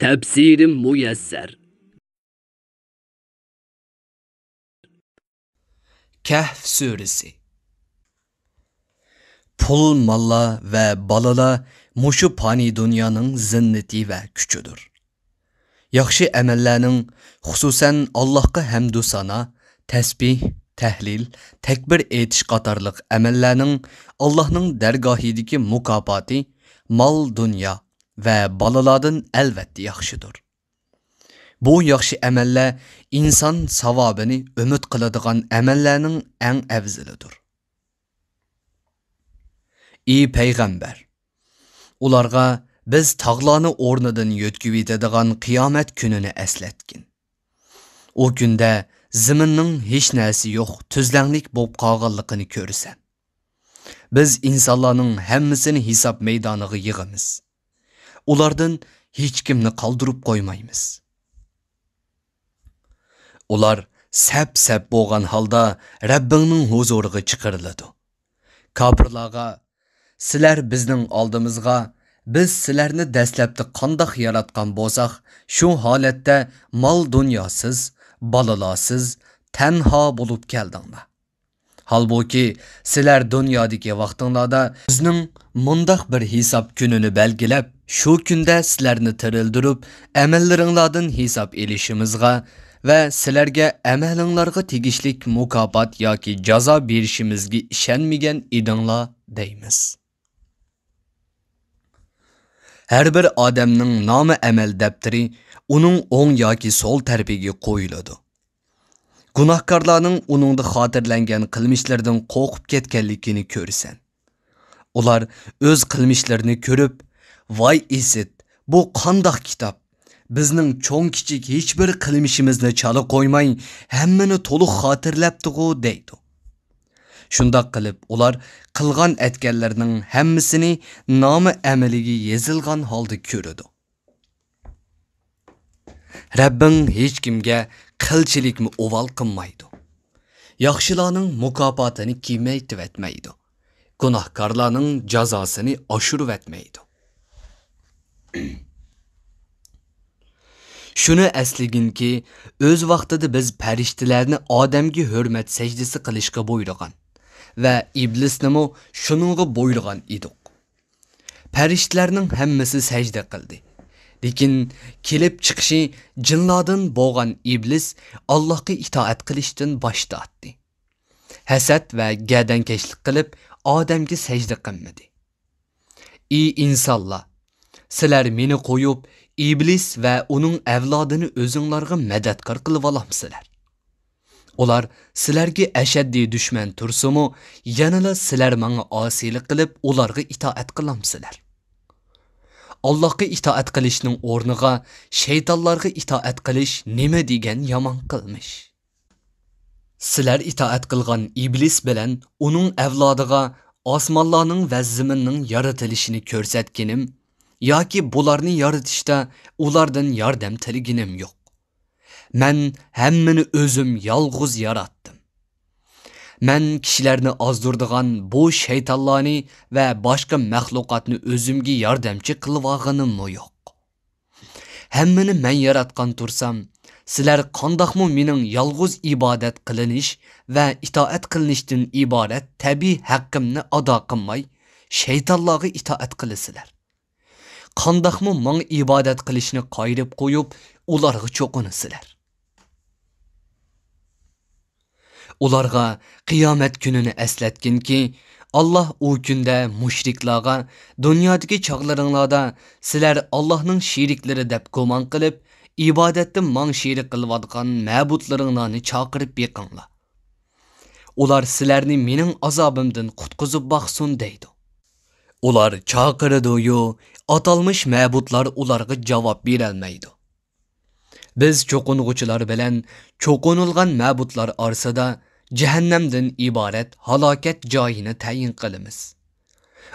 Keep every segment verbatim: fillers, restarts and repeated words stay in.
تەپسىرى مۇيەسسەر. كەھف سۈرىسى. پۇل، ماللار ۋە بالىلار مۇشۇ پانىي دۇنيانىڭ زىننىتى ۋە كۈچىدۇر. ياخشى ئەمەللەرنىڭ، خۇسۇسەن، ئاللاھقا ھەمدۇ سانا، تەسبىھ، تەھلىل، تەكبىر ئېيتىش قاتارلىق ئەمەللەرنىڭ ئاللاھنىڭ دەرگاھىدىكى مۇكاپاتى مال-دۇنيا ۋە بالىلاردىن ئەلۋەتتە ياخشىدۇر. بۇ ياخشى ئەمەللەر ئىنسان ساۋابىنى ئۈمىد قىلىدىغان ئەمەللەرنىڭ ئەڭ ئەۋزىلىدۇر. ئى پەيغەمبەر! ئۇلارغا بىز تاغلارنى ئورنىدىن يۆتكىۋېتىدىغان قىيامەت كۈنىنى ئەسلەتكىن. ئۇ كۈندە زېمىننىڭ ھېچ نەرسە يوق، تۈزلەڭلىك بولۇپ قالغانلىقىنى كۆرىسەن. بىز ئىنسانلارنىڭ ھەممىسىنى ھېساب مەيدانىغا يىغىمىز. ئۇلاردىن ھېچكىمنى قالدۇرۇپ قويمايمىز. ئۇلار سەپ-سەپ بولغان ھالدا رەببىڭنىڭ ھۇزۇرىغا چىقىرىلىدۇ. كاپىرلارغا، سىلەر بىزنىڭ ئالدىمىزغا، بىز سىلەرنى دەسلەپتە قانداق ياراتقان بولساق، شۇ ھالەتتە مال-دۇنياسىز، بالىلارسىز، تەنھا بولۇپ كەلدىڭلار. ھالبۇكى، سىلەر دۇنيادىكى ۋاقتىڭلاردا بىزنىڭ مۇنداق بىر ھېساب كۈنىنى بەلگىلەپ، شۇ كۈندە سىلەرنى تىرىلدۈرۈپ، ئەمەللىرىڭلاردىن ھېساب ئېلىشىمىزغا ۋە سىلەرگە ئەمەلىڭلارغا تېگىشلىك مۇكاپات ياكى جازا بېرىشىمىزگە ئىشەنمىگەن ئىدىڭلار، دەيمىز. ھەر بىر ئادەمنىڭ نامە ئەمەل دەپتىرى ئۇنىڭ ئوڭ ياكى سول تەرىپىگە قويۇلىدۇ. گۇناھكارلارنىڭ ئۇنىڭدا خاتىرىلەنگەن قىلمىشلىرىدىن قورقۇپ كەتكەنلىكىنى كۆرىسەن. ئۇلار ئۆز قىلمىشلىرىنى كۆرۈپ، ۋاي ئىسىت، بۇ قانداق كىتاب؟ بىزنىڭ چوڭ-كىچىك ھېچبىر قىلمىشىمىزنى چالا قويماي، ھەممىنى تولۇق خاتىرىلەپتىغۇ، دەيدۇ. شۇنداق قىلىپ، ئۇلار قىلغان ئەتكەنلىرىنىڭ ھەممىسىنى نامە ئەمىلىگە يېزىلغان ھالدا كۆرىدۇ. رەببىڭ ھېچكىمگە قىلچىلىكمۇ ئۇۋال قىلمايدۇ. ياخشىلارنىڭ مۇكاپاتىنى كېمەيتىۋەتمەيدۇ. گۇناھكارلارنىڭ جازاسىنى ئاشۇرۇۋەتمەيدۇ. شۇنى ئەسلىگىنكى، ئۆز ۋاقتىدا بىز پەرىشتىلەرنى ئادەمگە ھۆرمەت سەجدىسى قىلىشقا بۇيرۇغان ۋە ئىبلىسنىمۇ شۇنىڭغا بۇيرۇغان ئىدۇق. پەرىشتىلەرنىڭ ھەممىسى سەجدە قىلدى. لېكىن كېلىپ چىقىشى جىنلاردىن بولغان ئىبلىس ئاللاھقا ئىتائەت قىلىشتىن باش تارتتى. ھەسەت ۋە گەردەنكەشلىك قىلىپ، ئادەمگە سەجدە قىلمىدى. ئى ئىنسانلار! سىلەر مېنى قويۇپ، ئىبلىس ۋە ئۇنىڭ ئەۋلادىنى ئۆزۈڭلارغا مەدەتكار قىلىۋالامسىلەر؟ ئۇلار سىلەرگە ئەشەددىي دۈشمەن تۇرسىمۇ، يەنىلا سىلەر ماڭا ئاسىيلىق قىلىپ، ئۇلارغا ئىتائەت قىلامسىلەر؟ ئاللاھقا ئىتائەت قىلىشنىڭ ئورنىغا شەيتانلارغا ئىتائەت قىلىش نېمە دېگەن يامان قىلمىش! سىلەر ئىتائەت قىلغان ئىبلىس بىلەن ئۇنىڭ ئەۋلادىغا ئاسمانلارنىڭ ۋە زېمىننىڭ يارىتىلىشىنى كۆرسەتكىنىم ياكى بۇلارنى يارىتىشتا ئۇلاردىن ياردەم تىلىگىنىم يوق. مەن ھەممىنى ئۆزۈم يالغۇز ياراتتىم. مەن كىشىلەرنى ئازدۇرىدىغان بۇ شەيتانلارنى ۋە باشقا مەخلۇقاتنى ئۆزۈمگە ياردەمچى قىلىۋالغىنىممۇ يوق. ھەممىنى مەن ياراتقان تۇرسام، سىلەر قانداقمۇ مېنىڭ يالغۇز ئىبادەت قىلىنىش ۋە ئىتائەت قىلىنىشتىن ئىبارەت تەبىئىي ھەققىمنى ئادا قىلماي، شەيتانلارغا ئىتائەت قىلىسىلەر؟ قانداقمۇ ماڭا ئىبادەت قىلىشنى قايرىپ قويۇپ، ئۇلارغا چوقۇنىسىلەر؟ ئۇلارغا قىيامەت كۈنىنى ئەسلەتكىنكى، ئاللاھ ئۇ كۈندە مۇشرىكلارغا، دۇنيادىكى چاغلىرىڭلاردا سىلەر ئاللاھنىڭ شېرىكلىرى دەپ گۇمان قىلىپ، ئىبادەتتە ماڭا شېرىك قىلىۋاتقان مەبۇدلىرىڭلارنى چاقىرىپ بېقىڭلار. ئۇلار سىلەرنى مېنىڭ ئازابىمدىن قۇتقۇزۇپ باقسۇن دەيدۇ. ئۇلار چاقىرىدۇ-يۇ، ئاتالمىش مەبۇدلار ئۇلارغا جاۋاب بېرەلمەيدۇ. بىز چوقۇنغۇچىلار بىلەن چوقۇنۇلغان مەبۇدلار ئارىسىدا جەھەننەمدىن ئىبارەت ھالاكەت جايىنى تەيىن قىلىمىز.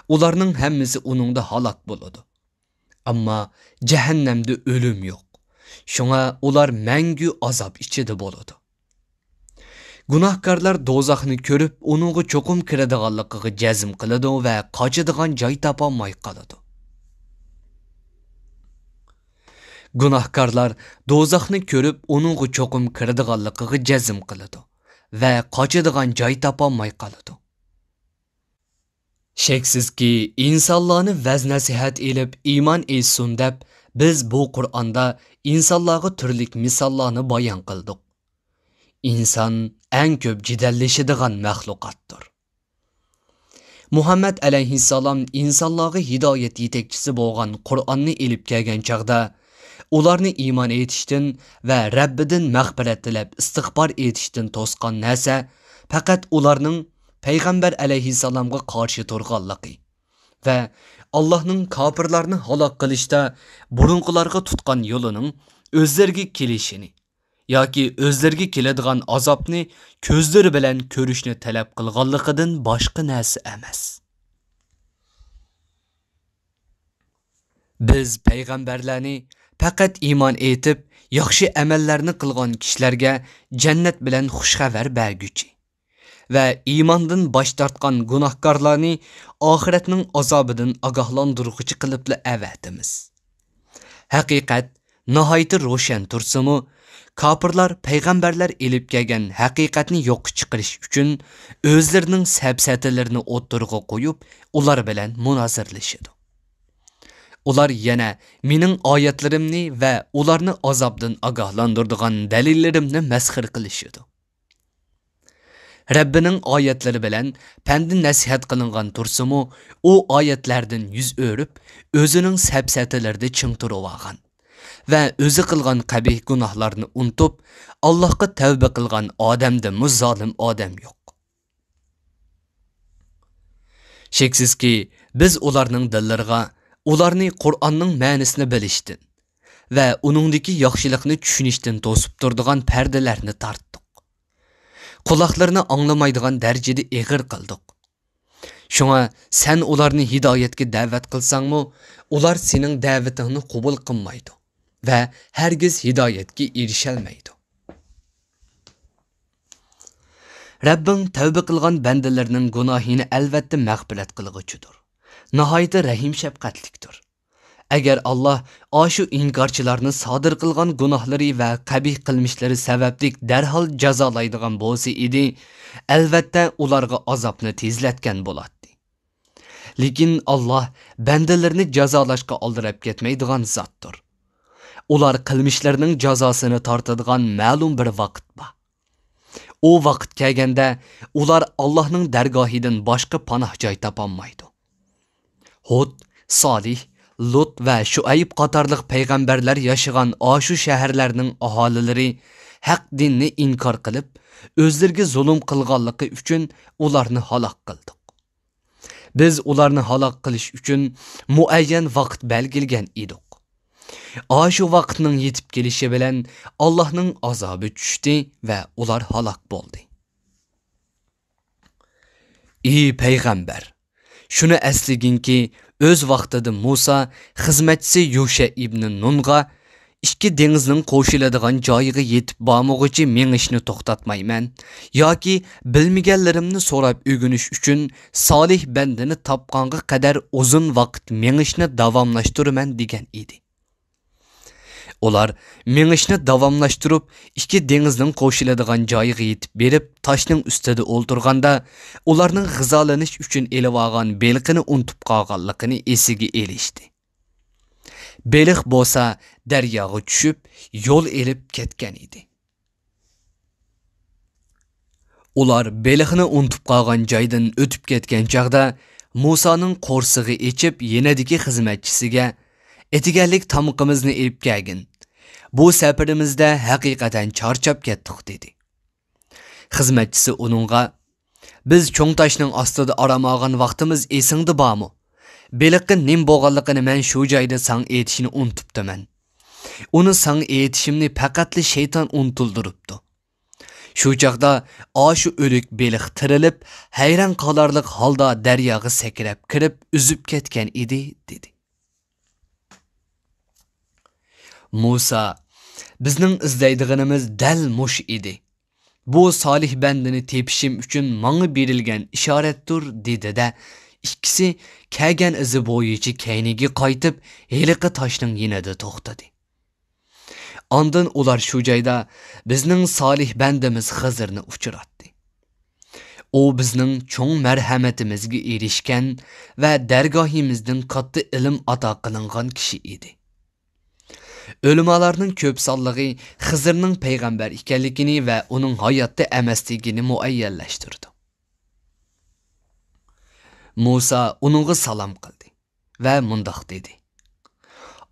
ئۇلارنىڭ ھەممىسى ئۇنىڭدا ھالاك بولىدۇ. ئەمما جەھەننەمدە ئۆلۈم يوق. شۇڭا ئۇلار مەڭگۈ ئازاب ئىچىدە بولىدۇ. گۇناھكارلار دوزاخنى كۆرۈپ، ئۇنىڭغا چوقۇم كىرىدىغانلىقىغا جەزم قىلىدۇ ۋە قاچىدىغان جاي تاپالماي قالىدۇ. گۇناھكارلار دوزاخنى كۆرۈپ، ئۇنىڭغا چوقۇم كىرىدىغانلىقىغا جەزم قىلىدۇ ۋە قاچىدىغان جاي تاپالماي قالىدۇ. شەكسىزكى، ئىنسانلارنى ۋەز-نەسىھەت ئېلىپ ئىمان ئېيتسۇن دەپ، بىز بۇ قۇرئاندا ئىنسانلارغا تۈرلۈك مىساللارنى بايان قىلدۇق. ئىنسان ئەڭ كۆپ جېدەللىشىدىغان مەخلۇقاتتۇر. مۇھەممەد ئەلەيھىسسالام ئىنسانلارغا ھىدايەت يېتەكچىسى بولغان قۇرئاننى ئېلىپ كەلگەن چاغدا، ئۇلارنى ئىمان ئېيتىشتىن ۋە رەببىدىن مەغپىرەت تىلەپ ئىستىغپار ئېيتىشتىن توسقان نەرسە پەقەت ئۇلارنىڭ پەيغەمبەر ئەلەيھىسسالامغا قارشى تۇرغانلىقى ۋە ئاللاھنىڭ كاپىرلارنى ھالاك قىلىشتا بۇرۇنقىلارغا تۇتقان يولىنىڭ ئۆزلىرىگە كېلىشىنى ياكى ئۆزلىرىگە كېلىدىغان ئازابنى كۆزلىرى بىلەن كۆرۈشنى تەلەپ قىلغانلىقىدىن باشقا نەرسە ئەمەس. بىز پەيغەمبەرلەرنى پەقەت ئىمان ئېيتىپ، ياخشى ئەمەللەرنى قىلغان كىشىلەرگە جەننەت بىلەن خۇش خەۋەر بەرگۈچى ۋە ئىماندىن باش تارتقان گۇناھكارلارنى ئاخىرەتنىڭ ئازابىدىن ئاگاھلاندۇرغۇچى قىلىپلا ئەۋەتىمىز. ھەقىقەت ناھايىتى روشەن تۇرسىمۇ، كاپىرلار پەيغەمبەرلەر ئېلىپ كەلگەن ھەقىقەتنى يوققا چىقىرىش ئۈچۈن ئۆزلىرىنىڭ سەپسەتىلىرىنى ئوتتۇرىغا قويۇپ، ئۇلار بىلەن مۇنازىرىلىشىدۇ. ئۇلار يەنە مېنىڭ ئايەتلىرىمنى ۋە ئۇلارنى ئازابتىن ئاگاھلاندۇرىدىغان دەلىللىرىمنى مەسخىرە قىلىشىدۇ. رەببىنىڭ ئايەتلىرى بىلەن پەندى نەسىھەت قىلىنغان تۇرسىمۇ، ئۇ ئايەتلەردىن يۈز ئۆرۈپ، ئۆزىنىڭ سەپسەتىلىرىدە چىڭ تۇرۇۋالغان ۋە ئۆزى قىلغان قەبىھ گۇناھلارنى ئۇنتۇپ، ئاللاھقا تەۋبە قىلغان ئادەمدىنمۇ زالىم ئادەم يوق. شەكسىزكى، بىز ئۇلارنىڭ دىللىرىغا ئۇلارنى قۇرئاننىڭ مەنىسىنى بىلىشتىن ۋە ئۇنىڭدىكى ياخشىلىقنى چۈشىنىشتىن توسۇپ تۇرىدىغان پەردىلەرنى تارتتۇق. قۇلاقلىرىنى ئاڭلىمايدىغان دەرىجىدە ئېغىر قىلدۇق. شۇڭا سەن ئۇلارنى ھىدايەتكە دەۋەت قىلساڭمۇ، ئۇلار سېنىڭ دەۋىتىڭنى قوبۇل قىلمايدۇ ۋە ھەرگىز ھىدايەتكە ئېرىشەلمەيدۇ. رەببىڭ تەۋبە قىلغان بەندىلىرىنىڭ گۇناھىنى ئەلۋەتتە مەغپىرەت قىلغۇچىدۇر. ناھايىتى رەھىم-شەپقەتلىكتۇر. ئەگەر ئاللاھ ئاشۇ ئىنكارچىلارنى سادىر قىلغان گۇناھلىرى ۋە قەبىھ قىلمىشلىرى سەۋەبلىك دەرھال جازالايدىغان بولسا ئىدى، ئەلۋەتتە ئۇلارغا ئازابنى تېزلەتكەن بولاتتى. لېكىن ئاللاھ بەندىلىرىنى جازالاشقا ئالدىراپ كەتمەيدىغان زاتتۇر. ئۇلار قىلمىشلىرىنىڭ جازاسىنى تارتىدىغان مەلۇم بىر ۋاقىت بار. ئۇ ۋاقىت كەلگەندە، ئۇلار ئاللاھنىڭ دەرگاھىدىن باشقا پاناھ جاي تاپالمايدۇ. ھۇد، سالىھ، لۇت ۋە شۇئەيب قاتارلىق پەيغەمبەرلەر ياشىغان ئاشۇ شەھەرلەرنىڭ ئاھالىلىرى ھەق دىننى ئىنكار قىلىپ، ئۆزلىرىگە زۇلۇم قىلغانلىقى ئۈچۈن ئۇلارنى ھالاك قىلدۇق. بىز ئۇلارنى ھالاك قىلىش ئۈچۈن مۇئەييەن ۋاقىت بەلگىلىگەن ئىدۇق. ئاشۇ ۋاقىتنىڭ يېتىپ كېلىشى بىلەن ئاللاھنىڭ ئازابى چۈشتى ۋە ئۇلار ھالاك بولدى. ئى پەيغەمبەر! شۇنى ئەسلىگىنكى، ئۆز ۋاقتىدا مۇسا خىزمەتچىسى يۇشە ئىبنى نۇنغا، ئىككى دېڭىزنىڭ قوشۇلىدىغان جايىغا يېتىپ بارمىغۇچە مېڭىشنى توختاتمايمەن ياكى بىلمىگەنلىرىمنى سوراپ ئۆگىنىش ئۈچۈن سالىھ بەندىنى تاپقانغا قەدەر ئۇزۇن ۋاقىت مېڭىشنى داۋاملاشتۇرىمەن، دېگەن ئىدى. ئۇلار مېڭىشنى داۋاملاشتۇرۇپ، ئىككى دېڭىزنىڭ قوشۇلىدىغان جايىغا يېتىپ بېرىپ، تاشنىڭ ئۈستىدە ئولتۇرغاندا، ئۇلارنىڭ غىزالىنىش ئۈچۈن ئېلىۋالغان بېلىقىنى ئۇنتۇپ قالغانلىقىنى ئېسىگە ئېلىشتى. بېلىق بولسا دەرياغا چۈشۈپ، يول ئېلىپ كەتكەن ئىدى. ئۇلار بېلىقنى ئۇنتۇپ قالغان جايدىن ئۆتۈپ كەتكەن چاغدا، مۇسانىڭ قورسىقى ئېچىپ، يېنىدىكى خىزمەتچىسىگە، «ئەتىگەنلىك تامىقىمىزنى ئېلىپ كەلگىن. بۇ سەپىرىمىزدە ھەقىقەتەن چارچاپ كەتتۇق» دېدى. خىزمەتچىسى ئۇنىڭغا، «بىز چوڭ تاشنىڭ ئاستىدا ئارام ئالغان ۋاقتىمىز ئېسىڭدە بارمۇ؟ بېلىققا نېمە بولغانلىقىنى مەن شۇ جايدا ساڭا ئېيتىشنى ئۇنتۇپتىمەن. ئۇنى ساڭا ئېيتىشىمنى پەقەتلا شەيتان ئۇنتۇلدۇرۇپتۇ. شۇ چاغدا ئاشۇ ئۆلۈك بېلىق تىرىلىپ، ھەيران قالارلىق ھالدا دەرياغا سەكرەپ كىرىپ، ئۈزۈپ كەتكەن ئىدى» دېدى. مۇسا، «بىزنىڭ ئىزدەيدىغىنىمىز دەل مۇشۇ ئىدى. بۇ سالىھ بەندىنى تېپىشىم ئۈچۈن ماڭا بېرىلگەن ئىشارەتتۇر» دېدى-دە، ئىككىسى كەلگەن ئىزى بويىچە كەينىگە قايتىپ، ھېلىقى تاشنىڭ يېنىدا توختىدى. ئاندىن ئۇلار شۇ جايدا بىزنىڭ سالىھ بەندىمىز خىزىرنى ئۇچراتتى. ئۇ بىزنىڭ چوڭ مەرھەمىتىمىزگە ئېرىشكەن ۋە دەرگاھىمىزدىن كاتتا ئىلىم ئاتا قىلىنغان كىشى ئىدى. ئۆلىمالارنىڭ كۆپ سانلىقى خىزىرنىڭ پەيغەمبەر ئىكەنلىكىنى ۋە ئۇنىڭ ھاياتتا ئەمەسلىكىنى مۇئەييەنلەشتۈرىدۇ. مۇسا ئۇنىڭغا سالام قىلدى ۋە مۇنداق دېدى: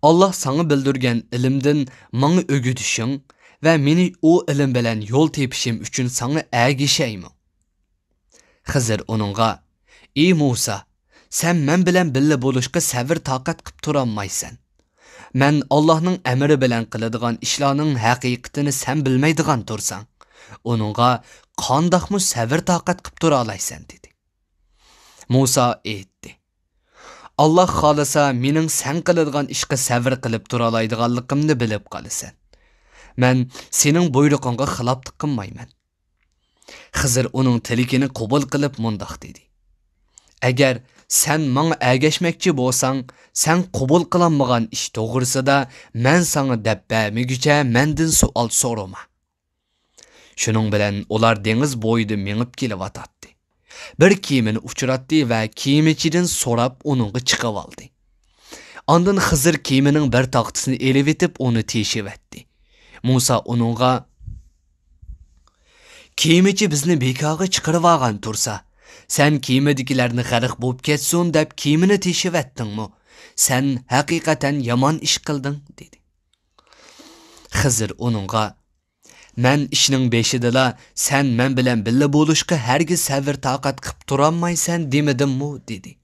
«ئاللاھ ساڭا بىلدۈرگەن ئىلىمدىن ماڭا ئۆگىتىشىڭ ۋە مېنى ئۇ ئىلىم بىلەن يول تېپىشىم ئۈچۈن ساڭا ئەگىشەيمۇ؟» خىزىر ئۇنىڭغا: «ئى مۇسا، سەن مەن بىلەن بىللە بولۇشقا سەۋر-تاقەت قىپ تۇرالمايسەن. مەن ئاللاھنىڭ ئەمرى بىلەن قىلىدىغان ئىشلارنىڭ ھەقىقىتىنى سەن بىلمەيدىغان تۇرساڭ، ئۇنىڭغا قانداقمۇ سەۋر-تاقەت قىپ تۇرالايسەن؟» دېدى. مۇسا ئېيتتى: «ئاللاھ خالىسا، مېنىڭ سەن قىلىدىغان ئىشقا سەۋر قىلىپ تۇرالايدىغانلىقىمنى بىلىپ قالىسەن. مەن سېنىڭ بۇيرۇقۇڭغا خىلاپلىق قىلمايمەن.» خىزىر ئۇنىڭ تىلىكىنى قوبۇل قىلىپ مۇنداق دېدى: «ئەگەر سەن ماڭا ئەگەشمەكچى بولساڭ، سەن قوبۇل قىلالمىغان ئىش توغرىسىدا مەن ساڭا دەپ بەرمىگۈچە مەندىن سوئال سورىما.» شۇنىڭ بىلەن ئۇلار دېڭىز بويىدا مېڭىپ كېلىۋاتاتتى. بىر كېمىنى ئۇچراتتى ۋە كېمىچىدىن سوراپ ئۇنىڭغا چىقىۋالدى. ئاندىن خىزىر كېمىنىڭ بىر تاختىسىنى ئېلىۋېتىپ ئۇنى تېشىۋەتتى. مۇسا ئۇنىڭغا: «كېمىچى بىزنى بىكارغا چىقىرىۋالغان تۇرسا، سەن كېمىدىكىلەرنى غەرق بولۇپ كەتسۇن دەپ كېمىنى تېشىۋەتتىڭمۇ؟ سەن ھەقىقەتەن يامان ئىش قىلدىڭ» دېدى. خىزىر ئۇنىڭغا: «مەن ئىشنىڭ بېشىدىلا سەن مەن بىلەن بىللە بولۇشقا ھەرگىز سەۋر-تاقەت قىپ تۇرالمايسەن دېمىدىممۇ؟» دېدى.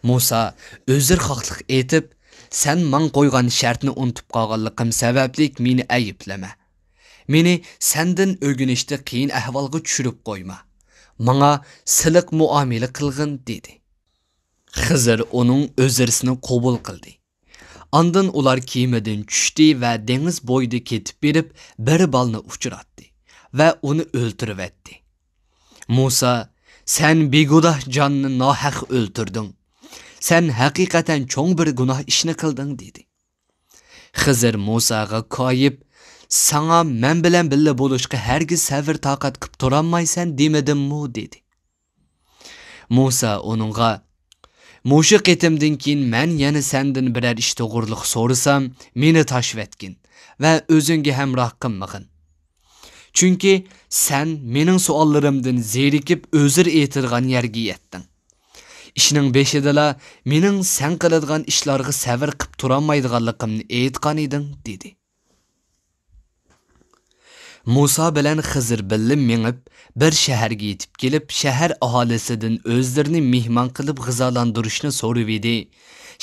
مۇسا ئۆزرىخاھلىق ئېيتىپ: «سەن ماڭا قويغان شەرتنى ئۇنتۇپ قالغانلىقىم سەۋەبلىك مېنى ئەيىبلىمە. مېنى سەندىن ئۆگىنىشتە قىيىن ئەھۋالغا چۈشۈرۈپ قويما. ماڭا سىلىق مۇئامىلە قىلغىن» دېدى. خىزىر ئۇنىڭ ئۆزرىسىنى قوبۇل قىلدى. ئاندىن ئۇلار كېمىدىن چۈشتى ۋە دېڭىز بويىدا كېتىپ بېرىپ، بىر بالىنى ئۇچراتتى ۋە ئۇنى ئۆلتۈرۈۋەتتى. مۇسا: «سەن بىگۇناھ جاننى ناھەق ئۆلتۈردۈڭ. سەن ھەقىقەتەن چوڭ بىر گۇناھ ئىشنى قىلدىڭ» دېدى. خىزىر مۇساغا كايىپ: «ساڭا مەن بىلەن بىللە بولۇشقا ھەرگىز سەۋر-تاقەت قىپ تۇرالمايسەن دېمىدىممۇ؟» دېدى. مۇسا ئۇنىڭغا: «مۇشۇ قېتىمدىن كېيىن مەن يەنە سەندىن بىرەر ئىش توغرۇلۇق سورىسام، مېنى تاشىۋەتكىن ۋە ئۆزۈڭگە ھەمراھ قىلمىغىن. چۈنكى سەن مېنىڭ سوئاللىرىمدىن زېرىكىپ ئۆزۈر ئېيتىدىغان يەرگە يەتتىڭ. ئىشنىڭ بېشىدىلا مېنىڭ سەن قىلىدىغان ئىشلارغا سەۋر قىپ تۇرالمايدىغانلىقىمنى ئېيتقانىدىڭ» دېدى. مۇسا بىلەن خىزىر بىللە مېڭىپ، بىر شەھەرگە يېتىپ كېلىپ، شەھەر ئاھالىسىدىن ئۆزلىرىنى مېھمان قىلىپ غىزالاندۇرۇشنى سورىۋىدى.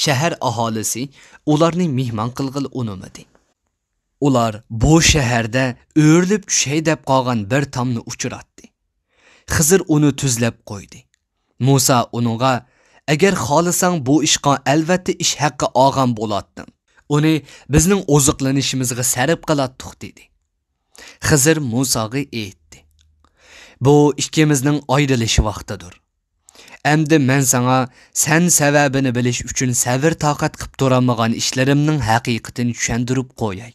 شەھەر ئاھالىسى ئۇلارنى مېھمان قىلغىلى ئۇنىمىدى. ئۇلار بۇ شەھەردە ئۆرۈلۈپ چۈشەي دەپ قالغان بىر تامنى ئۇچراتتى. خىزىر ئۇنى تۈزلەپ قويدى. مۇسا ئۇنىڭغا: «ئەگەر خالىساڭ، بۇ ئىشقا ئەلۋەتتە ئىش ھەققى ئالغان بولاتتىڭ. ئۇنى بىزنىڭ ئوزۇقلىنىشىمىزغا سەرپ قىلاتتۇق» دېدى. خىزىر مۇساغا ئېيتتى: «بۇ ئىككىمىزنىڭ ئايرىلىش ۋاقتىدۇر. ئەمدى مەن ساڭا سەن سەۋەبىنى بىلىش ئۈچۈن سەۋر-تاقەت قىپ تۇرالمىغان ئىشلىرىمنىڭ ھەقىقىتىنى چۈشەندۈرۈپ قوياي.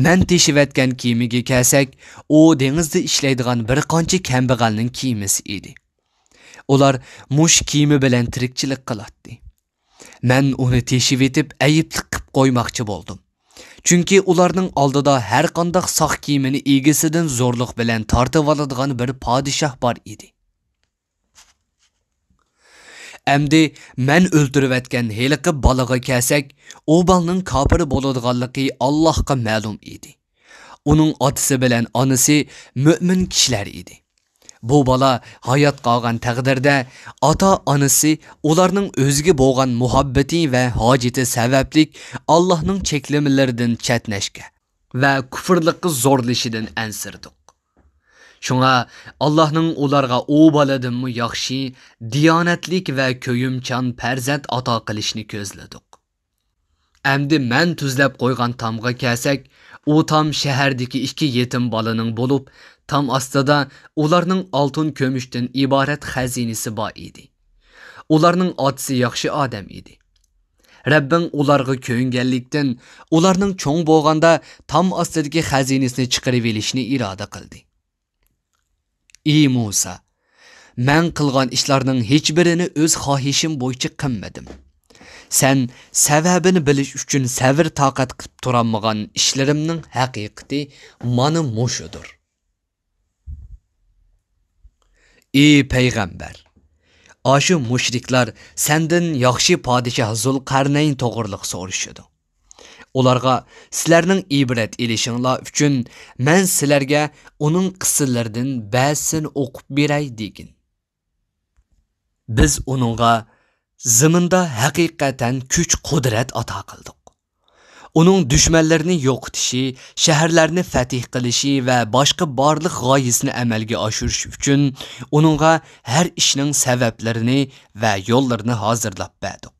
مەن تېشىۋەتكەن كېمىگە كەلسەك، ئۇ دېڭىزدا ئىشلەيدىغان بىر قانچە كەمبەغەلنىڭ كېمىسى ئىدى. ئۇلار مۇشۇ كېمە بىلەن تىرىكچىلىك قىلاتتى. مەن ئۇنى تېشىۋېتىپ ئەيىبلىك قىپ قويماقچى بولدۇم. چۈنكى ئۇلارنىڭ ئالدىدا ھەرقانداق ساق كېمىنى ئىگىسىدىن زورلۇق بىلەن تارتىۋالىدىغان بىر پادىشاھ بار ئىدى. ئەمدى مەن ئۆلتۈرۈۋەتكەن ھېلىقى بالىغا كەلسەك، ئۇ بالىنىڭ كاپىر بولىدىغانلىقى ئاللاھقا مەلۇم ئىدى. ئۇنىڭ ئاتىسى بىلەن ئانىسى مۆمىن كىشىلەر ئىدى. بۇ بالا ھايات قالغان تەقدىردە، ئاتا-ئانىسى ئۇلارنىڭ ئۆزىگە بولغان مۇھەببىتى ۋە ھاجىتى سەۋەبلىك ئاللاھنىڭ چەكلىمىلىرىدىن چەتنەشكە ۋە كۇفرلۇققا زورلىشىدىن ئەنسىرىدۇق. شۇڭا ئاللاھنىڭ ئۇلارغا ئۇ بالىدىنمۇ ياخشى، دىيانەتلىك ۋە كۆيۈمچان پەرزەنت ئاتا قىلىشنى كۆزلىدۇق. ئەمدى مەن تۈزلەپ قويغان تامغا كەلسەك، ئۇ تام شەھەردىكى ئىككى يېتىم بالىنىڭ بولۇپ، تام ئاستىدا ئۇلارنىڭ ئالتۇن-كۈمۈشتىن ئىبارەت خەزىنىسى بار ئىدى. ئۇلارنىڭ ئاتىسى ياخشى ئادەم ئىدى. رەببىڭ ئۇلارغا كۆيۈنگەنلىكتىن، ئۇلارنىڭ چوڭ بولغاندا تام ئاستىدىكى خەزىنىسىنى چىقىرىۋېلىشنى ئىرادە قىلدى. ئى مۇسا! مەن قىلغان ئىشلارنىڭ ھېچبىرىنى ئۆز خاھىشىم بويىچە قىلمىدىم. سەن سەۋەبىنى بىلىش ئۈچۈن سەۋر-تاقەت قىلىپ تۇرالمىغان ئىشلىرىمنىڭ ھەقىقىتى مانا مۇشۇدۇر. ئى پەيغەمبەر! ئاشۇ مۇشرىكلار سەندىن ياخشى پادىشاھ زۇلقەرنەين توغرىلىق سورىشىدۇ. ئۇلارغا، سىلەرنىڭ ئىبرەت ئېلىشىڭلار ئۈچۈن مەن سىلەرگە ئۇنىڭ قىسسىلىرىدىن بەزىسىنى ئوقۇپ بېرەي، دېگىن. بىز ئۇنىڭغا زېمىندا ھەقىقەتەن كۈچ-قۇدرەت ئاتا قىلدۇق. ئۇنىڭ دۈشمەنلىرىنى يوقىتىشى، شەھەرلەرنى فەتھ قىلىشى ۋە باشقا بارلىق غايىسىنى ئەمەلگە ئاشۇرۇش ئۈچۈن ئۇنىڭغا ھەر ئىشنىڭ سەۋەبلىرىنى ۋە يوللىرىنى ھازىرلاپ بەردۇق.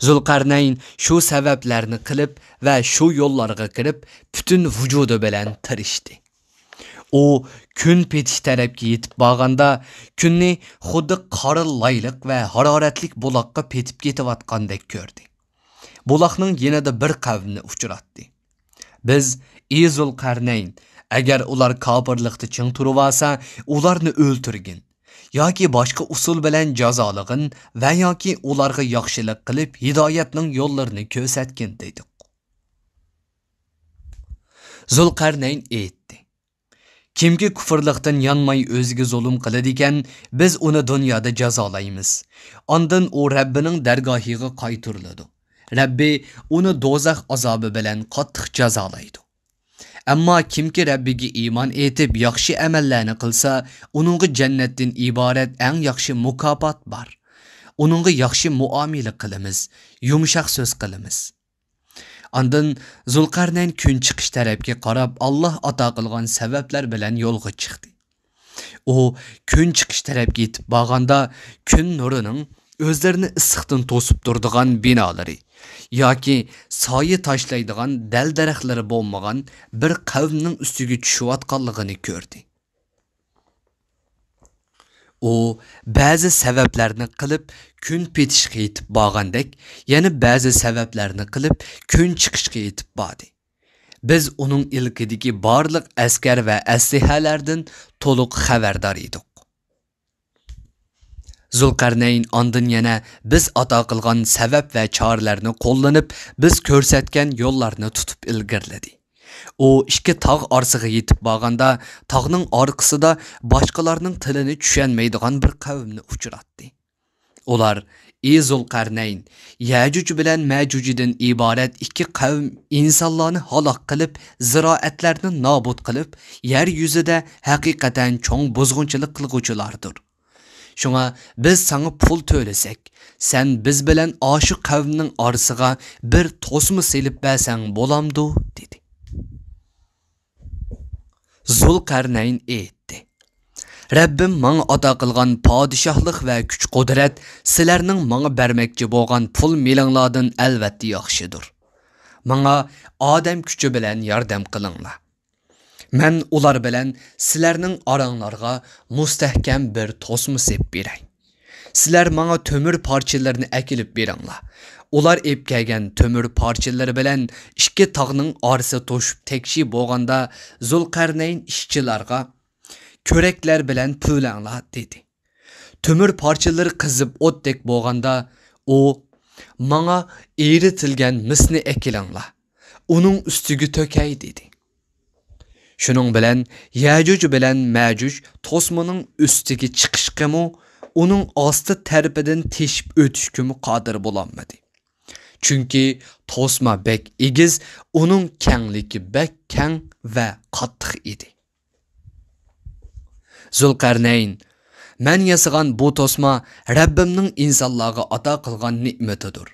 زۇلقەرنەين شۇ سەۋەبلەرنى قىلىپ ۋە شۇ يوللارغا كىرىپ، پۈتۈن ۋۇجۇدى بىلەن تىرىشتى. ئۇ كۈن پېتىش تەرەپكە يېتىپ بارغاندا، كۈننى خۇددى قارا لايلىق ۋە ھارارەتلىك بۇلاققا پېتىپ كېتىۋاتقاندەك كۆردى. بۇلاقنىڭ يېنىدا بىر قەۋمنى ئۇچراتتى. بىز، ئى زۇلقەرنەين، ئەگەر ئۇلار كاپىرلىقتا چىڭ تۇرۇۋالسا، ئۇلارنى ئۆلتۈرگىن ياكى باشقا ئۇسۇل بىلەن جازالىغىن ۋە ياكى ئۇلارغا ياخشىلىق قىلىپ، ھىدايەتنىڭ يوللىرىنى كۆرسەتكىن، دېدۇق. زۇلقەرنەين ئېيتتى: كىمكى كۇفرلۇقتىن يانماي ئۆزىگە زۇلۇم قىلىدىكەن، بىز ئۇنى دۇنيادا جازالايمىز. ئاندىن ئۇ رەببىنىڭ دەرگاھىغا قايتۇرۇلىدۇ. رەببى ئۇنى دوزاخ ئازابى بىلەن قاتتىق جازالايدۇ. ئەمما كىمكى رەببىگە ئىمان ئېيتىپ ياخشى ئەمەللەرنى قىلسا، ئۇنىڭغا جەننەتتىن ئىبارەت ئەڭ ياخشى مۇكاپات بار. ئۇنىڭغا ياخشى مۇئامىلە قىلىمىز، يۇمشاق سۆز قىلىمىز. ئاندىن زۇلقەرنەين كۈن چىقىش تەرەپكە قاراپ، ئاللاھ ئاتا قىلغان سەۋەبلەر بىلەن يولغا چىقتى. ئۇ كۈن چىقىش تەرەپكە يېتىپ بارغاندا، كۈن نۇرىنىڭ ئۆزلىرىنى ئىسسىقتىن توسۇپ تۇرىدىغان بىنالىرى ياكى سايە تاشلايدىغان دەل-دەرەخلىرى بولمىغان بىر قەۋمنىڭ ئۈستىگە چۈشۈۋاتقانلىقىنى كۆردى. ئۇ بەزى سەۋەبلەرنى قىلىپ كۈن پېتىشقا يېتىپ بارغاندەك، يەنە بەزى سەۋەبلەرنى قىلىپ كۈن چىقىشقا يېتىپ باردى. بىز ئۇنىڭ ئىلكىدىكى بارلىق ئەسكەر ۋە ئەسلىھەلەردىن تولۇق خەۋەردار ئىدۇق. زۇلقەرنەين ئاندىن يەنە بىز ئاتا قىلغان سەۋەب ۋە چارىلەرنى قوللىنىپ، بىز كۆرسەتكەن يوللارنى تۇتۇپ ئىلگىرىلىدى. ئۇ ئىككى تاغ ئارىسىغا يېتىپ بارغاندا، تاغنىڭ ئارقىسىدا باشقىلارنىڭ تىلىنى چۈشەنمەيدىغان بىر قەۋمنى ئۇچراتتى. ئۇلار، ئى زۇلقەرنەين، يەجۇج بىلەن مەجۇجدىن ئىبارەت ئىككى قەۋم ئىنسانلارنى ھالاك قىلىپ، زىرائەتلەرنى نابۇت قىلىپ، يەر يۈزىدە ھەقىقەتەن چوڭ بۇزغۇنچىلىق قىلغۇچىلاردۇر. شۇڭا بىز ساڭا پۇل تۆلىسەك، سەن بىز بىلەن ئاشۇ قەۋمنىڭ ئارىسىغا بىر توسما سېلىپ بەرسەڭ بولامدۇ؟ دېدى. زۇلقەرنەين ئېيتتى: رەببىم ماڭا ئاتا قىلغان پادىشاھلىق ۋە كۈچ-قۇدرەت سىلەرنىڭ ماڭا بەرمەكچى بولغان پۇل-مېلىڭلاردىن ئەلۋەتتە ياخشىدۇر. ماڭا ئادەم كۈچى بىلەن ياردەم قىلىڭلار. مەن ئۇلار بىلەن سىلەرنىڭ ئاراڭلارغا مۇستەھكەم بىر توسما سېلىپ بېرەي. سىلەر ماڭا تۆمۈر پارچىلىرىنى ئەكېلىپ بېرىڭلار. ئۇلار ئېلىپ كەلگەن تۆمۈر پارچىلىرى بىلەن ئىككى تاغنىڭ ئارىسى توشۇپ تەكشى بولغاندا، زۇلقەرنەين ئىشچىلارغا، كۆرەكلەر بىلەن پۈۋلەڭلار، دېدى. تۆمۈر پارچىلىرى قىزىپ ئوتتەك بولغاندا، ئۇ، ماڭا ئېرىتىلگەن مىسنى ئەكېلىڭلار، ئۇنىڭ ئۈستىگە تۆكەي، دېدى. شۇنىڭ بىلەن يەجۇج بىلەن مەجۇج توسمىنىڭ ئۈستىگە چىقىشقىمۇ، ئۇنىڭ ئاستى تەرىپىدىن تېشىپ ئۆتۈشكىمۇ قادىر بولالمىدى. چۈنكى توسما بەك ئېگىز، ئۇنىڭ كەڭلىكى بەك كەڭ ۋە قاتتىق ئىدى. زۇلقەرنەين، مەن ياسىغان بۇ توسما رەببىمنىڭ ئىنسانلارغا ئاتا قىلغان نېمىتىدۇر.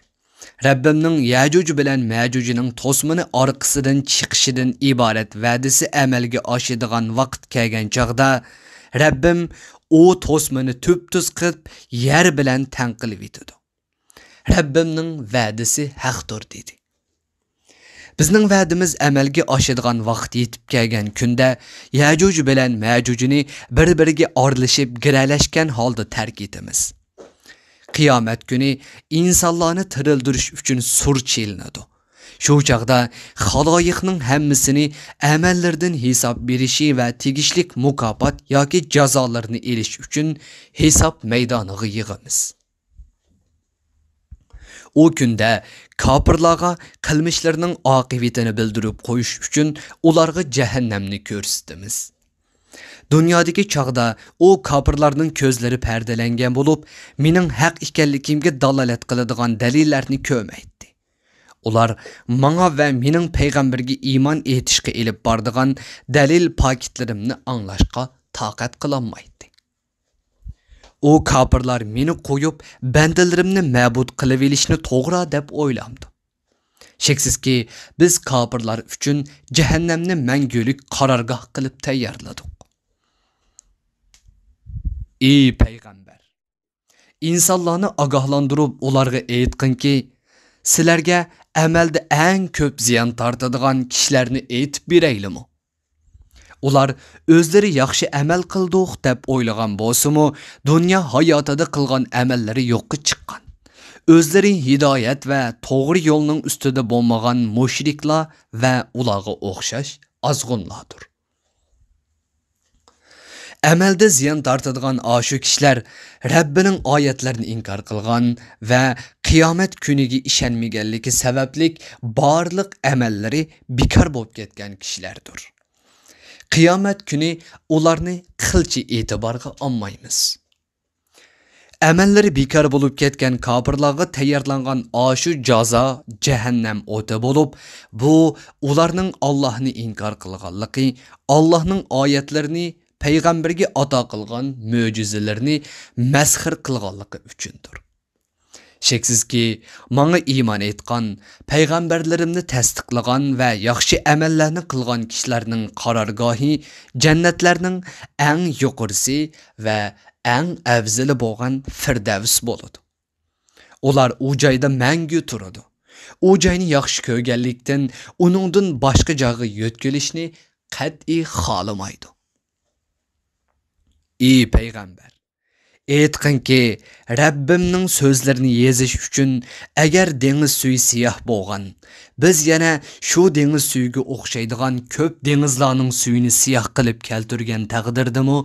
رەببىمنىڭ يەجۇج بىلەن مەجۇجنىڭ توسمىنى ئارقىسىدىن چېقىشىدىن ئىبارەت ۋەدىسى ئەمەلگە ئاشىدىغان ۋاقىت كەلگەن چاغدا، رەببىم ئۇ توسمىنى تۈپتۈز قىلىپ، يەر بىلەن تەڭ قىلىۋېتىدۇ. رەببىمنىڭ ۋەدىسى ھەقتۇر، دېدى. بىزنىڭ ۋەدىمىز ئەمەلگە ئاشىدىغان ۋاقىت يېتىپ كەلگەن كۈندە، يەجۇج بىلەن مەجۇجنى بىر-بىرىگە ئارىلىشىپ گىرەلەشكەن ھالدا تەرك ئېتىمىز. قىيامەت كۈنى ئىنسانلارنى تىرىلدۈرۈش ئۈچۈن سۇر چېلىنىدۇ. شۇ چاغدا خالايىقنىڭ ھەممىسىنى ئەمەللىرىدىن ھېساب بېرىشى ۋە تېگىشلىك مۇكاپات ياكى جازالىرىنى ئېلىش ئۈچۈن ھېساب مەيدانىغا يىغىمىز. ئۇ كۈندە كاپىرلارغا قىلمىشلىرىنىڭ ئاقىۋىتىنى بىلدۈرۈپ قويۇش ئۈچۈن ئۇلارغا جەھەننەمنى كۆرسىتىمىز. دۇنيادىكى چاغدا ئۇ كاپىرلارنىڭ كۆزلىرى پەردىلەنگەن بولۇپ، مېنىڭ ھەق ئىكەنلىكىمگە دالالەت قىلىدىغان دەلىللەرنى كۆرمەيتتى. ئۇلار ماڭا ۋە مېنىڭ پەيغەمبەرگە ئىمان ئېيتىشقا ئېلىپ بارىدىغان دەلىل پاكىتلىرىمنى ئاڭلاشقا تاقەت قىلالمايتتى. ئۇ كاپىرلار مېنى قويۇپ، بەندىلىرىمنى مەبۇد قىلىۋېلىشنى توغرا دەپ ئويلامدۇ. شەكسىزكى، بىز كاپىرلار ئۈچۈن جەھەننەمنى مەڭگۈلۈك قارارگاھ قىلىپ تەييارلىدۇق. ئى پەيغەمبەر! ئىنسانلارنى ئاگاھلاندۇرۇپ، ئۇلارغا ئېيتقىنكى، سىلەرگە ئەمەلدە ئەڭ كۆپ زىيان تارتىدىغان كىشىلەرنى ئېيتىپ بېرەيلىمۇ؟ ئۇلار ئۆزلىرى ياخشى ئەمەل قىلدۇق دەپ ئويلىغان بولسىمۇ، دۇنيا ھاياتىدا قىلغان ئەمەللىرى يوققا چىققان. ئۆزلىرى ھىدايەت ۋە توغرا يولنىڭ ئۈستىدە بولمىغان مۇشرىكلار ۋە ئۇلارغا ئوخشاش ئازغۇنلاردۇر. ئەمەلدە زىيان تارتىدىغان ئاشۇ كىشىلەر رەببىنىڭ ئايەتلىرىنى ئىنكار قىلغان ۋە قىيامەت كۈنىگە ئىشەنمىگەنلىكى سەۋەبلىك بارلىق ئەمەللىرى بىكار بولۇپ كەتكەن كىشىلەردۇر. قىيامەت كۈنى ئۇلارنى قىلچە ئېتىبارغا ئالمايمىز. ئەمەللىرى بىكار بولۇپ كەتكەن كاپىرلارغا تەييارلانغان ئاشۇ جازا جەھەننەم ئوتى بولۇپ، بۇ ئۇلارنىڭ ئاللاھنى ئىنكار قىلغانلىقى، ئاللاھنىڭ ئايەتلىرىنى، پەيغەمبەرگە ئاتا قىلغان مۆجىزىلىرىنى مەسخىرە قىلغانلىقى ئۈچۈندۇر. شەكسىزكى، ماڭا ئىمان ئېيتقان، پەيغەمبەرلىرىمنى تەستىقلىغان ۋە ياخشى ئەمەللەرنى قىلغان كىشىلەرنىڭ قارارگاھى جەننەتلەرنىڭ ئەڭ يۇقىرىسى ۋە ئەڭ ئەۋزىلى بولغان فىردەۋس بولىدۇ. ئۇلار ئۇ جايدا مەڭگۈ تۇرىدۇ. ئۇ جاينى ياخشى كۆرگەنلىكتىن، ئۇنىڭدىن باشقا جايغا يۆتكىلىشنى قەتئىي خالىمايدۇ. ئى پەيغەمبەر! ئېيتقىنكى، رەببىمنىڭ سۆزلىرىنى يېزىش ئۈچۈن، ئەگەر دېڭىز سۈيى سىياھ بولغان، بىز يەنە شۇ دېڭىز سۈيىگە ئوخشايدىغان كۆپ دېڭىزلارنىڭ سۈيىنى سىياھ قىلىپ كەلتۈرگەن تەقدىردىمۇ،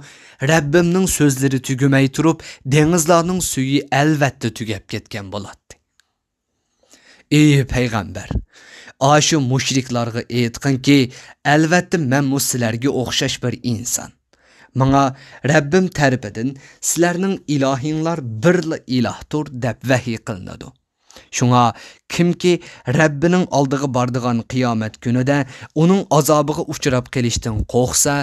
رەببىمنىڭ سۆزلىرى تۈگىمەي تۇرۇپ، دېڭىزلارنىڭ سۈيى ئەلۋەتتە تۈگەپ كەتكەن بولاتتى. ئى پەيغەمبەر! ئاشۇ مۇشرىكلارغا ئېيتقىنكى، ئەلۋەتتە مەنمۇ سىلەرگە ئوخشاش بىر ئىنسان. ماڭا رەببىم تەرىپىدىن سىلەرنىڭ ئىلاھىڭلار بىرلا ئىلاھتۇر دەپ ۋەھىي قىلىنىدۇ. شۇڭا كىمكى رەببىنىڭ ئالدىغا بارىدىغان قىيامەت كۈنىدە ئۇنىڭ ئازابىغا ئۇچراپ قېلىشتىن قورقسا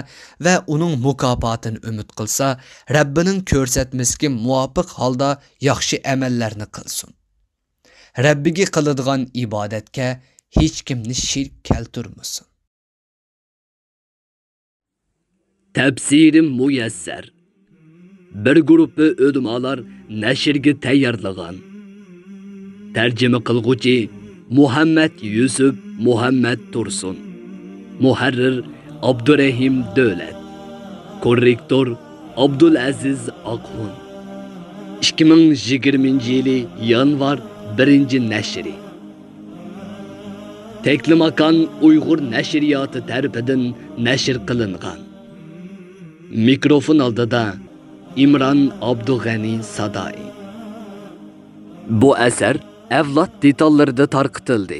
ۋە ئۇنىڭ مۇكاپاتىنى ئۈمىد قىلسا، رەببىنىڭ كۆرسەتمىسىگە مۇۋاپىق ھالدا ياخشى ئەمەللەرنى قىلسۇن. رەببىگە قىلىدىغان ئىبادەتكە ھېچكىمنى شېرىك كەلتۈرمىسۇن. تەپسىرى مۇيەسسەر. بىر گۇرۇپپا ئۆلىمالار نەشرگە تەييارلىغان. تەرجىمە قىلغۇچى مۇھەممەد يۈسۈپ مۇھەممەد تۇرسۇن. مۇھەررىر ئابدۇرېھىم دۆلەت. كوررېكتور ئابدۇلئەزىز ئاقخۇن. ئىككى مىڭ يىگىرمىنچى يىلى يانۋار بىرىنچى نەشرى. تەكلىماكان ئۇيغۇر نەشرىياتى تەرىپىدىن نەشر قىلىنغان. مىكروفون ئالدىدا ئىمران ئابدۇغەنى سادائى. بۇ ئەسەر ئەۋلاد دېتاللىرىدا تارقىتىلدى.